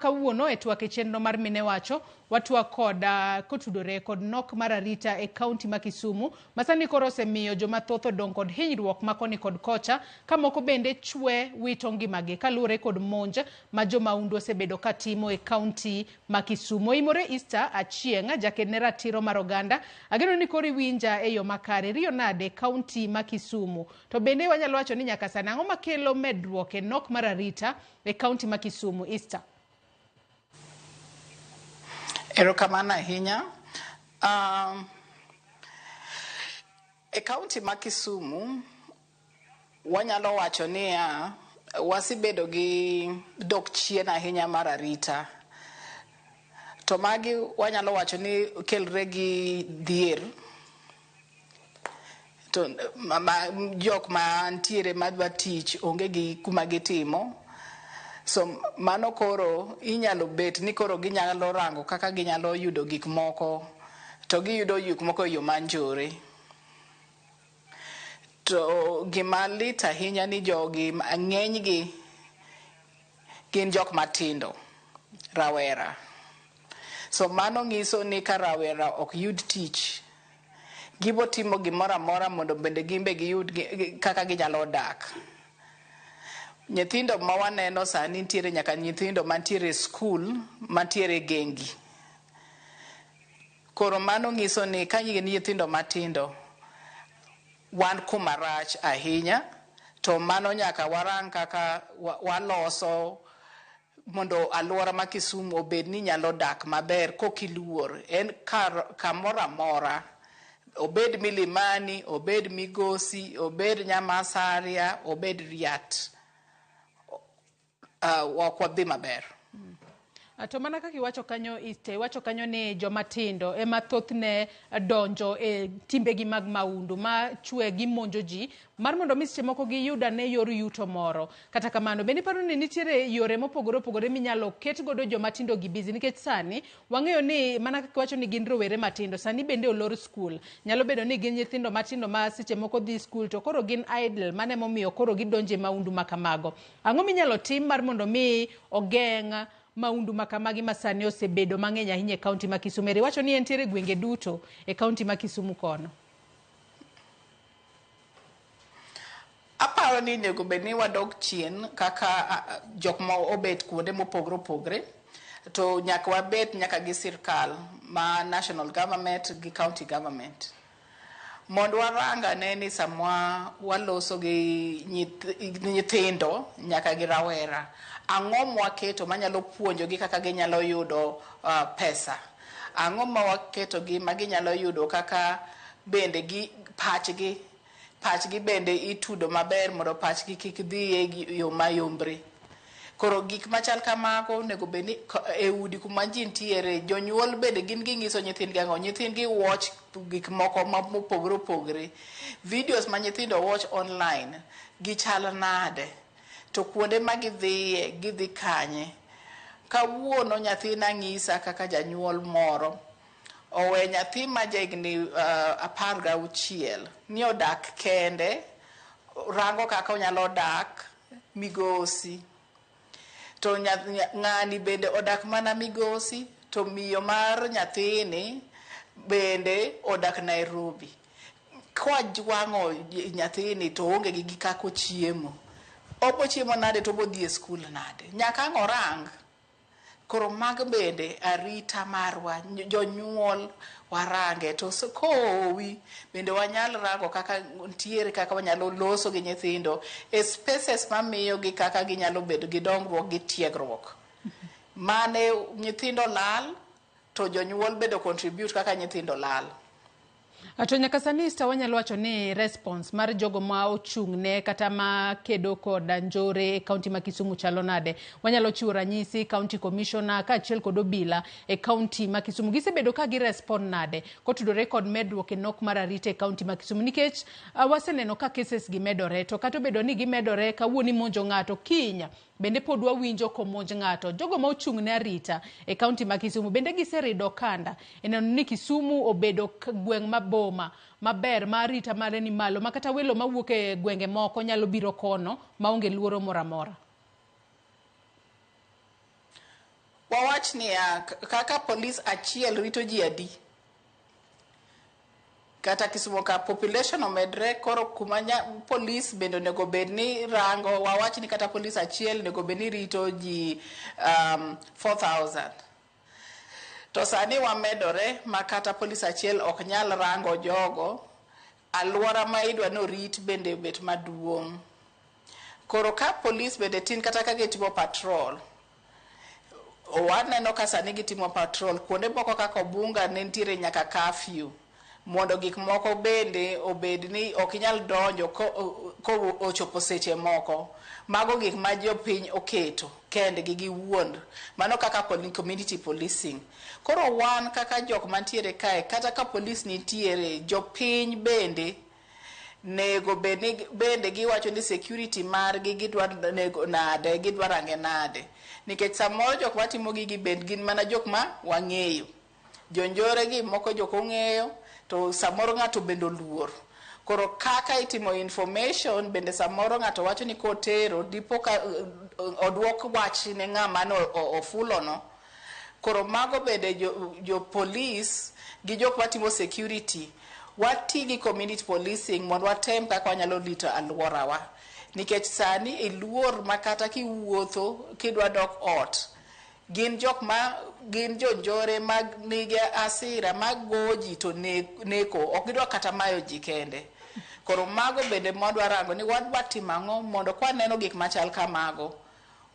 Kawuono e twak e chenro mar Mine Wacho, watwak kod kotudore kod nok mar arita e kaunti ma Kisumu ma sani koro osemiyo joma thoth odong' kod hinyruok ma koni kod kocha ka moko bende chwe wito ngimagi kaluwore kod monj ma jomaundu osebedo ka timo e kaunti ma Kisumu. Oimore Easter Achieng', jaked ne ratiro mar oganda, ageno ni koro iwinja e yo makare. Riyo nade e kaunti ma Kisumu? To bende wanyalo wacho ni nyaka sani ang'o makelo medruok e nok mar arita e kaunti ma Kisumu? Easter. Erokamano ahinya. E kaunti ma Kisumu wanyalo wacho niya, wasebedo gi dok chien ahinya mar arita. To magi wanyalo wacho ni kelre gi dhier to ma, jok mantiere madwa tich onge gi kuma gitimo. So mano koro inyalo bet ni koro ginyalo rango kaka ginyalo yudo gik moko to giyudo gik moko e yo manjore. To gima lit ahinya ni jogi ng'enygi gin jok matindo, rawera. So mano nyiso ni ka rawera ok yud tich, gibo timo gimoro amora mondo bende gin be giyud kaka ginyalo dak. Nyithindo ma waneno sani nitiere nyaka nyithindo mantiere e skul mantiere e gengi. Koro mano nyiso ni ka gin nyithindo matindo, wan kuma rach ahinya to mano nyaka warang kaka waloso mondo alwora ma Kisumu obed ni nyalo dak maber kokiluor. En kar kamoro amora, obed Milimani, obed Migosi, obed Nyamasaria, obed Riat, ok wadhi maber. To mana kaka iwacho kanyo, Easter, iwacho kanyo ni joma tindo ema thothne donjo e timbegi mag maundu ma chwe gimonjo ji mar mondo mi seche moko giyud ane yor yuto moro. Kata kamano, bende iparo ni nitiere yore mopogore opogore minyalo ket godo joma tindo gi busy nikech sani wang'eyo ni mana kaka iwacho ni gin rowere matindo, sani bende olor skul. Nyalo bedo ni gin nyithindo matindo ma seche moko dhi skul to koro gin idle, mano emomiyo koro gidonjo e maundu ma kamago. Ang'o minyalo tim mar mondo mi ogeng' maundu ma kamagi ma sani osebedo mang'eny ahinya e kaunti ma Kisumu? Eri iwacho ni entiere e gwenge duto e kaunti ma Kisumu kono. Aparo ni onego bed ni wadok chien kaka jok ma obet kuonde mopogore opogore to nyaka wabet nyaka gi sirkal ma national government gi county government mondo warang ane ni sama waloso gi nyithindo nyaka gi rawera, ang'o mwaketo manyalo puonjogi kaka ginyalo yudo pesa, ang'o ma waketo gi ma ginyalo yudo kaka bende gi pachgi pachgi bende itudo maber mondo pachgi kik dhi e yo mayombre. Koro gik machal kamago onego bed ni e udi kuma ji nitiere, jonyuol bende gin ging'iso nyithindgi ang'o? Nyithindgi watch gik moko mopogore opogore. Videos ma nyithindo watch online gichal nade? To kuonde ma gidhiye, gidhi kanye? Kawuono nyathina ng'isa kaka janyuol moro owe nyathi ma jahigni 16 ni odak kende, rango kaka onyalo dak Migosi. To ng'ani bende odak mana Migosi, to miyo mar nyathini bende odak Nairobi. Kwajwang'o nyathini to oonge gi kaka ochiemo. Obo chiemo nade to obo dhi e skul nade? Nyaka ang' orang. Koro mago bende arita marwa, jonyuol warange to kowi bende wanyal rango kaka ntiere kaka wanyalo loso gi nyithindo e spaces mamiyo gi kaka ginyalo bedo gi dongruok gi tiegruok. Mane nyithindo lal to jonyuol bende contribute kaka nyithindo lal. To nyaka sani Esther, wanyalo wacho ni response mar jogo ma ochung' ne kata ma kedo kod njore e kaunti ma Kisumu chalo nade? Wanyalo chiwo ranyisi county commissioner kaachiel kod obila e kaunti ma Kisumu. Gisebedo ka gi respond nade kotudore kod medruok e nok mar arita e kaunti ma Kisumu? Nikech waseneno ka cases gi medore, to kata obedo ni gimedore, kawuono imonjo ng'ato, kiny bende pod wawinjo komonj ng'ato. Jogo ma ochung' ne arita e kaunti ma Kisumu bende giserido okanda e neno ni Kisumu obedo gweng' ma boma maber ma arita mare ni malo ma kata welo mawuok e gwenge moko nyalo biro kono maonge luoro moro amora. Wawach niya, kaka polis achiel rito ji adi? Kata Kisumo ka population omedre, koro kuma polis bende onego bed ni rango, wawach ni kata polis achiel onego bed ni rito ji 4000. To sani wamedore ma kata polis achiel ok nyal rango jogo, alwora ma idwa ni orit bende obet maduong'. Koro ka polis bende tin kata ka gitimo patrol, waneno ka sani gitimo patrol kuonde moko kaka Obunga ne nitiere nyaka curfew mondo gik moko bende obed ni ok inyal donjo ko ochopo seche moko. Mago gik ma jopiny oketo kendgi giwuond. Mano kaka community policing. Koro wan kaka jok mantiere kae, kata ka polis nitiere, jopiny bende nego bed ni bende giwacho ni security margi gidwa nego nade, gidwa range nade. Nikech samoro jok matimo gigi bende gin mana jok ma wang'eyo. Jonjore gi moko jok ong'eyo, to samoro ng'ato bende oluor. Koro kaka itimo information bende samoro ng'ato wacho ni kotero dipo ka oduok wach ne ng'ama ne ofulo no. Koro mago bende jo police gi jok matimo security, wati gi community policing mondo watem kaka wanyalo rito alworawa. Nikech sani iluor ma kata kiwuotho kidwa dok ot, gin jok ma gin jonjore mag nigi asira mag go ji to neko, ok gidwa kata mayo ji kende. Koro mago bende mwadwa rango ni wadwa timo ang'o mondo kwaneno gik machal kamago,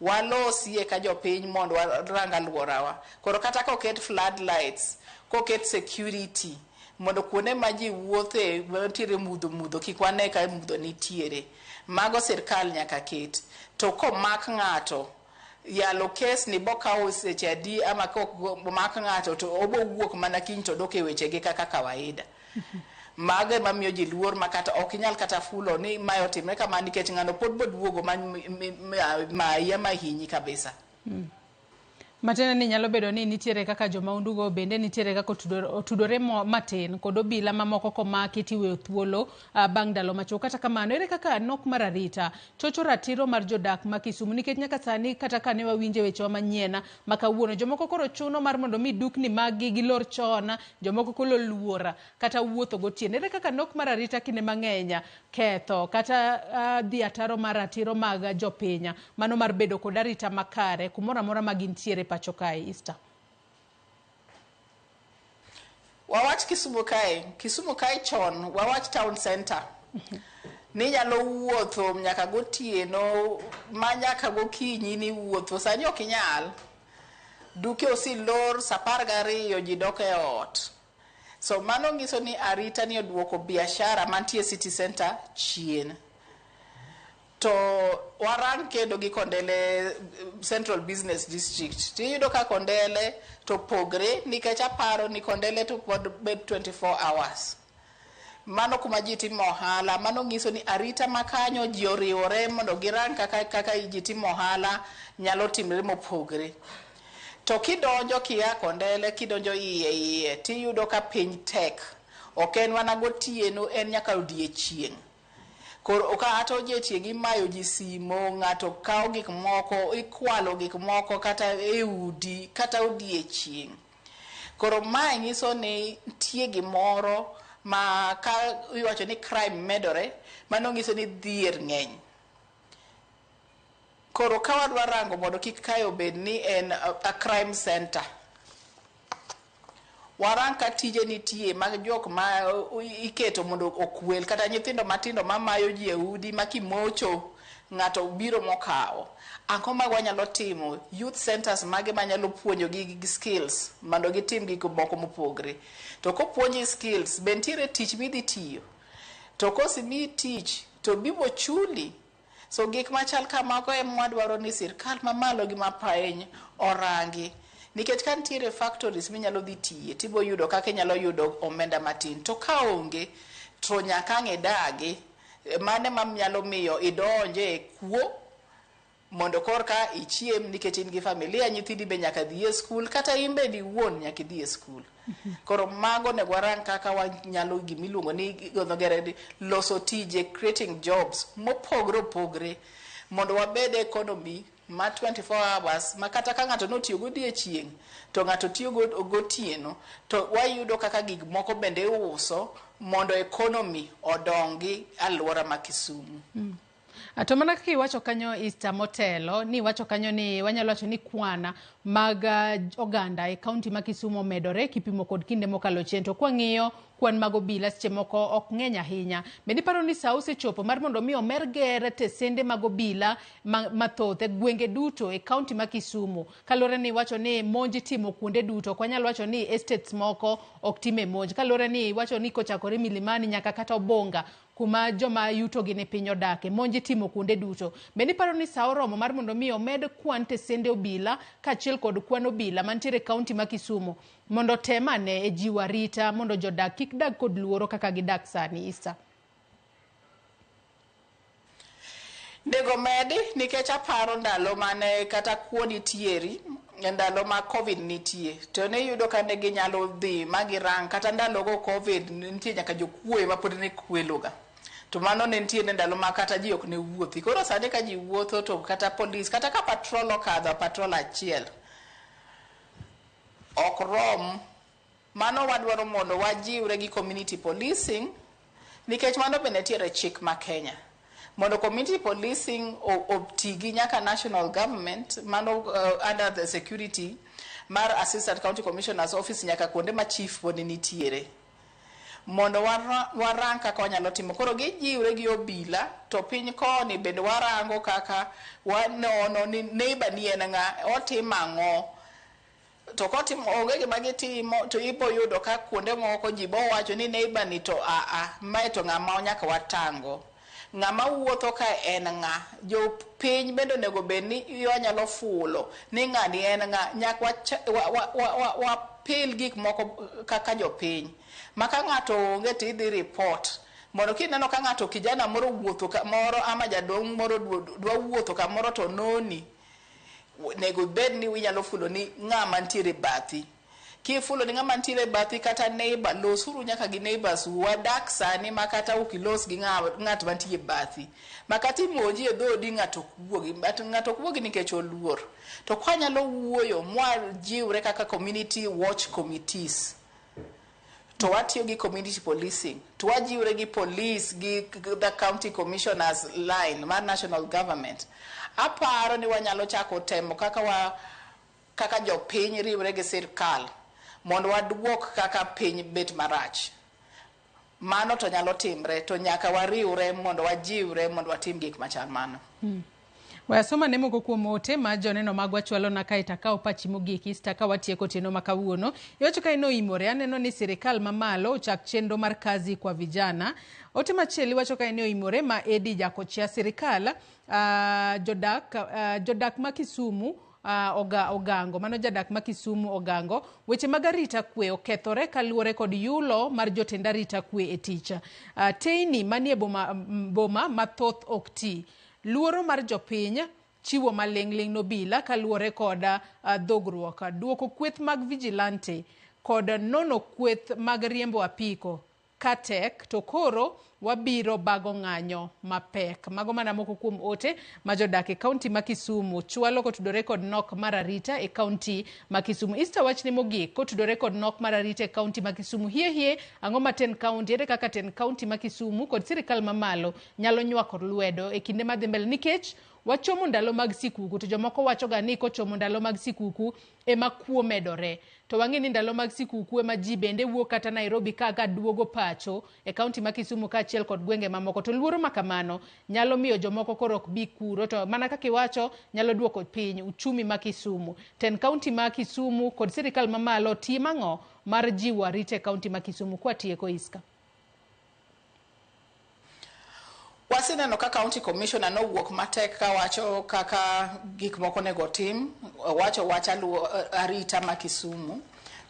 walosie ka jopiny mondo warang alworawa. Koro kata koket floodlights, koket security, mondo kuonde ma ji wuothe mantiere mudho mudho kik wane ka mudho nitiere. Mago sirkal nyaka ket. To komak ng'ato, yalo kes ni bokawo seche adi ama kok omak ng'ato to obo wuok mana kiny to dok e wechegi kaka kawaida. Mago ema miyo ji luor ma kata ok inyal kata fulo ni mae otimre kama nikech ng'ano pod boduogo ma mayi ama hinyi kabisa. Matiende ni nyalo bedo ni nitiere kaka jomaundugo bende nitiere kaka otudore matin kod obila mamoko komaki tiweyo thuolo bang' ndalo machuok. Kata kamano, ere kaka nok mar arita chocho ratiro mar jodak ma Kisumu? Nikech nyaka sani kata ka ne wawinjo wechewa manyien ma kawuono, jomoko koro chuno mar mondo mi dukni mag gi gilor chon, jomoko koro luor kata wuotho gotieno. Ere kaka nok mar arita kinde mang'eny ketho kata dhi ataro mar ratiro mag jopiny, mano mar bedo kod arita makare kumoro amora ma gintiere pacho kae, Easter? Wawach Kisumu kae, Kisumu kae chon, wawach town center. Ninyalo wuotho nyaka gotieno ma nyaka gokinyi ni wuotho, sani ok inyal. Duke oselor saa 12 ji dok e ot. So mano nyiso ni arita ni oduoko biashara mantie city center chien. To warang kendo gi Kondele Central Business District. Tiyudo ka Kondele to pogre nikech aparo ni Kondele to pod bet 24 hours. Mano kuma ji timo ohala, mano nyiso ni arita makanyo ji oriwore mondo girang kaka ji timo ohala nyalo timre mopogre. To kidonjo kia Kondele, kidonjo iye iye, tiyudo ka piny tek. Ok en mana gotieno, en nyaka odiechieng'. Koro kata odiechieng' imayo ji simo, ng'ato kawo gik moko, ikwalo gik moko kata e udi, kata odiechieng'. Koro mae nyiso ni nitie gimoro ma ka iwacho ni crime medore, mano nyiso ni dhier ng'eny. Koro ka wadwa rango mondo kik kae obed ni en a crime center, warang ka tije nitie mag jok ma iketo mondo okwel kata nyithindo matindo mamayo ji e udi ma kimocho ng'ato biro mokawo. Ang'o ma wanyalo timo? Youth centers mage manyalo puonjogi gi skills mondo gitim gik moko mopogre. To kopuonji skills, be nitiere tich midhi tiyo? To kosemiyi tich, to bibo chuli. So gik machal kamago ema wadwaro ni sirkal mamalo gi mapiny orangi. Nikech ka nitiere factories minyalo dhi tiye, tibo yudo kaka inyalo yudo omenda matin. To ka onge, to nyaka ang' idagi. Mano ema nyalo miyo idonje e kuo mondo korka ichiem nikech in gi familia, nyithindi be nyaka dhi e skul, kata in bende iwuon nyaka idhi e skul. Koro mago onego warang kaka wanyalo gimiluongo ni gi dho ngere ni loso tije, creating jobs mopogre opogre mondo wabed e economy. ma 24 hours ma kata ka ng'ato notiyo godiechieng' to ng'ato tiyo gotieno, to wayudo kaka gik moko bende iuso mondo economy odongi alwora ma Kisumu. To mana kaka iwacho kanyo, Easter, motelo ni iwacho kanyo ni wanyalo wacho ni kwana mag oganda e kaunti ma Kisumu omedore kipimo kod kinde mokalo chien, to kwang'iyo kwan mag obila seche moko ok ng'eny ahinya. Bende iparo ni sa osechopo mar mondo mi omer ger tesende mag obila mathoth e gwenge duto e kaunti ma Kisumu, kaluwore ni iwacho ni monj itimo kuonde duto? Ok wanyal wacho ni estates moko ok time monj, kaluwore ni iwacho ni kochakore Milimani nyaka kata Obonga, kuma joma yutogi ni piny odake, monj itimo kuonde duto. Bende iparo ni sa oromo mar mondo mi omed kwan tesende obila kaachiel kod kwan obila mantiere e kaunti ma Kisumu mondo tem ane e jiwo arita mondo jodak kik dag kod luoro kaka gidak sani, Easter? Nego medi, nikech aparo ndalo mane kata kuo nitieri, ndalo ma COVID nitie, to ne iyudo ka ne ginyalo dhi ma girang. Kata ndalogo COVID nitie, nyaka jokuoye ma pod ne kweloga, to mano ne nitie ndalo ma kata ji ok ne wuothi. Koro sani ka ji wuotho, to kata polis, kata ka patrol okadho, patrol achiel ok rom. Mano wadwaro mondo wajiwre gi community policing, nikech mano bende nitiere chik ma Kenya mondo community policing oti gi nyaka national government, mano under the security mar Assistant County Commissioner's Office, nyaka kuonde ma chief pod nitiere, mondo warang kaka wanyalo timo. Koro gijiwre gi obila, to piny koni bende warango kaka wanono ni neighbor ni en ng'a, otimo ang'o, to kotimo onge gima gitimo, to ibo yudo ka kuonde moko ji bo wacho ni neighbor ni to aa mae to ng'ama nyaka watango, ng'ama wuotho ka en ng'a. Jopiny bende onego bed ni wanyalo fulo ni ng'ani en ng'a. Nyaka wapil gik moko kaka jopiny ma ka ng'ato onge to idhi report, mondo kineno ka ng'ato, kijana moro wuotho kamoro ama jaduong' moro dwa wuotho kamoro, to noni nego bed ni inyalo fulo ni ng'ama ntiere bathi. Kifulo ni ng'ama ntiere bathi, kata neighbor, losuru nyaka gi neighbors. Wadak sani ma kata ok ilos gi ng'at mantie bathi, ma kata imonji e dhoodi, ng'ato ok wuogi, but ng'ato ok wuogi nikech oluor. To kwanyalo wuoyo mwajiwre kaka community watch committees, to watiyo gi community policing, to wajiwre gi police gi the county commissioners line mar national government, aparo ni wanyalo chako temo kaka wa kaka jopiny riwre gi sirkal mondo waduok kaka piny bet marach. Mano to nyalo timre, to nyaka wariwre mondo wajiwre mondo watim gik machal mano. We asoma ne moko kuom ote ma joneno magwa chwalona kae to akawo pachi mogik, Easter, ka watieko otieno ma kawuono. Iwacho ka inoimore, aneno ni sirikal mamalo ochak chenro mar kazi kwa vijana. Ote machielo iwacho ka inoimore ma Edi Jakochia, sirikal jodak ma Kisumu Ogango, mano jadak ma Kisumu Ogango, weche mag arita kwe okethore kaluwore kod yulo mar jotend arita kwe e tich. Teyni manie boma mathoth ok ti. Luoro mar jopiny chiwo maling'ling' nobila kaluwore kod dhogruok. Duoko kweth mag vigilante kod nono kweth mag riembo apiko katek to koro wabiro bago ng'anyo mapek. Mago mana moko kuom ote ma jodak e kaunti ma Kisumu chwalo kotudore kod nok mar arita e kaunti ma Kisumu. Easter, wachni mogik kotudore kod nok mar arita e kaunti ma Kisumu. Hie hie, ang'o ma ten kaunti, ere kaka ten kaunti ma Kisumu kod sirikal mamalo nyalo nywako lwedo e kinde madhi mbele, nikech wachomo ndalo mag sikuku, to jomoko wacho ga ni kochomo ndalo mag sikuku ema kuo medore, to wang'e ni ndalo mag sikuku ema ji bende wuok kata Nairobi ka duogo pacho e kaunti ma Kisumu kaachiel kod gwenge mamoko, to luoro ma kamano nyalo miyo jomoko koro ok bi kuro, to mana kaka iwacho nyalo duoko piny uchumi ma Kisumu. Ten kaunti ma Kisumu kod sirikal mamalo tim ang'o mar jiwo arita e kaunti ma Kisumu kwatieko, Iska? Waseneno ka county commissioner nowuok matek kawacho kaka gik moko onego tim, owacho wach arita ma Kisumu,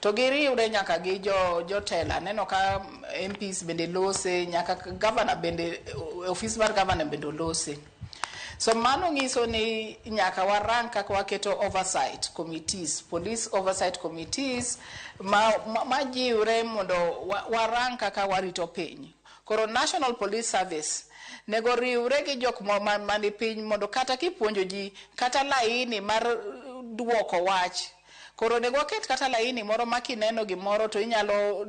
to giriwre nyaka gi jo jotelo. Aneno ka MPs bende lose, nyaka governor bende, ofis mar governor bende olose. So mano nyiso ni nyaka warang kaka waketo oversight committees, police oversight committees ma jiwre mondo warang kaka warito piny. Koro National Police Service Nego riwre gi jok mani piny mondo kata kipuonjo ji kata laini mar duoko wach. Koro onego waket kata laini moro ma kineno gimoro to inyalo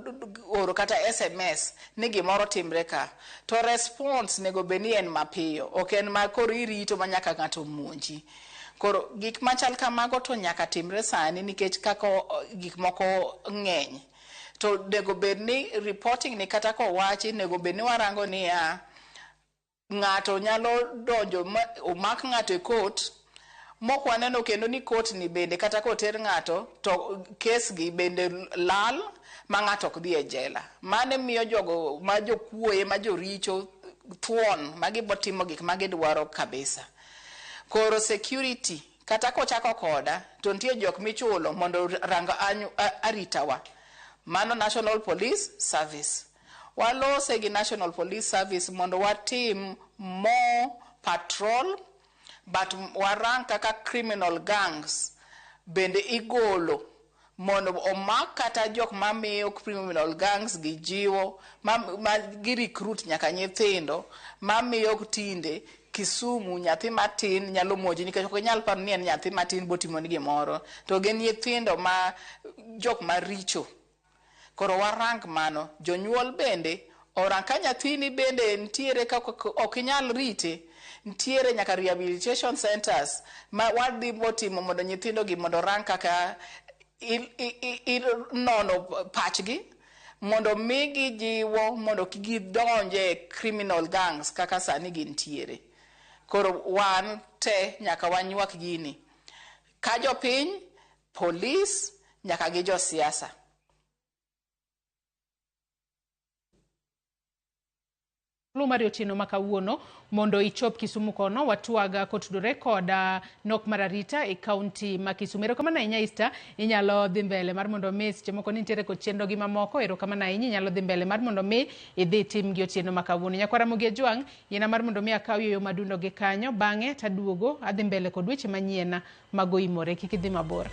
oro kata SMS ni gimoro timre ka. To response nego bed ni en mapiyo, ok en ma koro irito ma nyaka ng'ato monji. Koro gik machal kamago to nyaka timre sani nikech kaka gik moko ng'eny. To onego bed ni reporting ni kata kowachi onego bed ni warango niya, ng'ato nyalo donjo ma omak ng'ato e court mok waneno kendo ni court ni bende kata koter ng'ato to kes gi bende lal ma ng'ato ok dhi e jela. Mano miyo jogo ma jokuoye ma joricho thuon ma gibotimo gik ma gidwaro kabisa. Koro security kata kochako koda to nitie jok michulo mondo rang aritawa. Mano National Police Service. Walose gi National Police Service mondo watim more patrol but warang kaka criminal gangs bende igolo mondo omak kata jok mamiyo criminal gangs gi jiwo ma gi recruit nyaka nyithindo mamiyo tinde Kisumu nyathi matin nyalo monji nikech ok inyal paro ni en nyathi matin botimoni gimoro to gin nyithindo ma jok maricho. Koro warang mano. Jonyuol bende orang ka nyathini bende nitiere kaka ok inyal rite, nitiere nyaka rehabilitation centers ma wadhi timo mondo nyithindo gi mondo orang kaka inono pachgi mondo migi jiwo mondo kik gidonje criminal gangs kaka sani gintiere. Koro wan te nyaka wanywak gini. Ka jopiny, polis, nyaka gi josiasa. Mar otieno ma kawuono mondo ichop Kisumu kono watwaga kotudore kod nok mar arita e kaunti ma Kisumu. Erokamano ahinya Esther, inyalo dhi mbele mar mondo mi seche moko nitiere kod chenro gi mamoko. Erokamano ahinya, inyalo dhi mbele mar mondo mi idhi tim gi otieno ma kawuono. Nyakwara Ramogi Ajwang', yiena mar mondo mi akaw yoyo madundo gi kanyo, bang'e taduogo adhi mbele kod weche manyien mago imore. Kik idhi mabor.